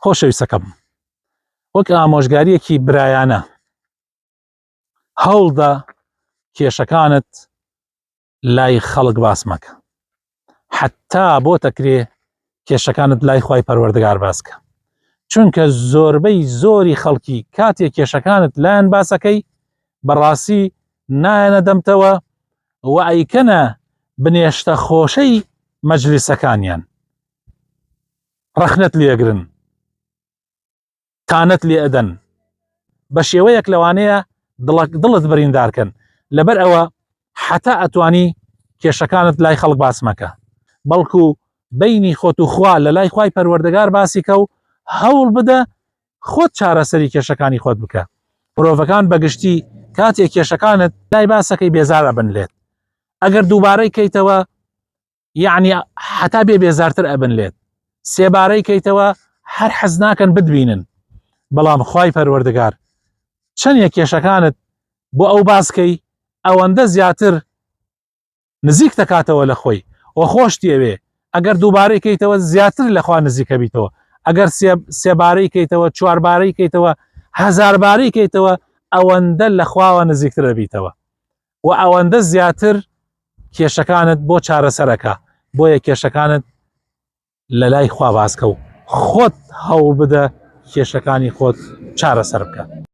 خۆشەویستەکەم وەک ئامۆژگاریەکی برایانە هەوڵدە کێشەکانت لای خەڵک باس مەکە حتا بۆ تەکرێ کێشەکانت لای خوای پەروەردگار باسکە چونکە زۆربەی زۆری خەڵکی کاتێ کێشەکانت لایەن باسەکەی بەڕاستی نایەنە دەمتەوە و ئەیکەنە بنێشتە خۆشەی مەجلیسەکانیان ڕەخنەت لێگرن تانەت لێ ئەدەن بە شێوەیەک لەوانەیە دڵک دڵت بریندارکەن لەبەر ئەوە حتا ئەتوانی کێشەکانت لای خەڵک باس مەکە بەڵکو بینی خۆت و خوا لە لای خوای پەروەردگار باسیکە و هەوڵ بدە خۆت چارەسەری کێشەکانی خۆت بکە مرۆڤەکان بەگشتی کاتێک کێشەکانت لای باسەکەی بێزارە بن لێت ئەگەر دووبارەی کەیتەوە یەعنی هەتا بێ بێزارتر ئەبن لێت سێبارەی کەیتەوە هەر حەز ناکەن بتبینن بەڵام خوای پەروەردگار چەندێک کێشەکانت بۆ ئەو باسکەی ئەوەندە زیاتر نزیک دەکاتەوە لە خۆی و خۆشتی ئەوێ ئەگەر دووبارەی کەیتەوە زیاتر لەخوا نزیکە بیتەوە ئەگەر سێبارەی کەیتەوە چواربارەی کەیتەوە هەزاربارەی کەیتەوە ئەوەندە لەخواوە نزیکتر دەبیتەوە و ئەوەندە زیاتر کێشەکانت بۆ چارەسەرەکە بۆیە کێشەکانت لە لای خوا باسکە و خۆت هەوڵ بدە کێشەکانی خۆت چارەسەر بکە.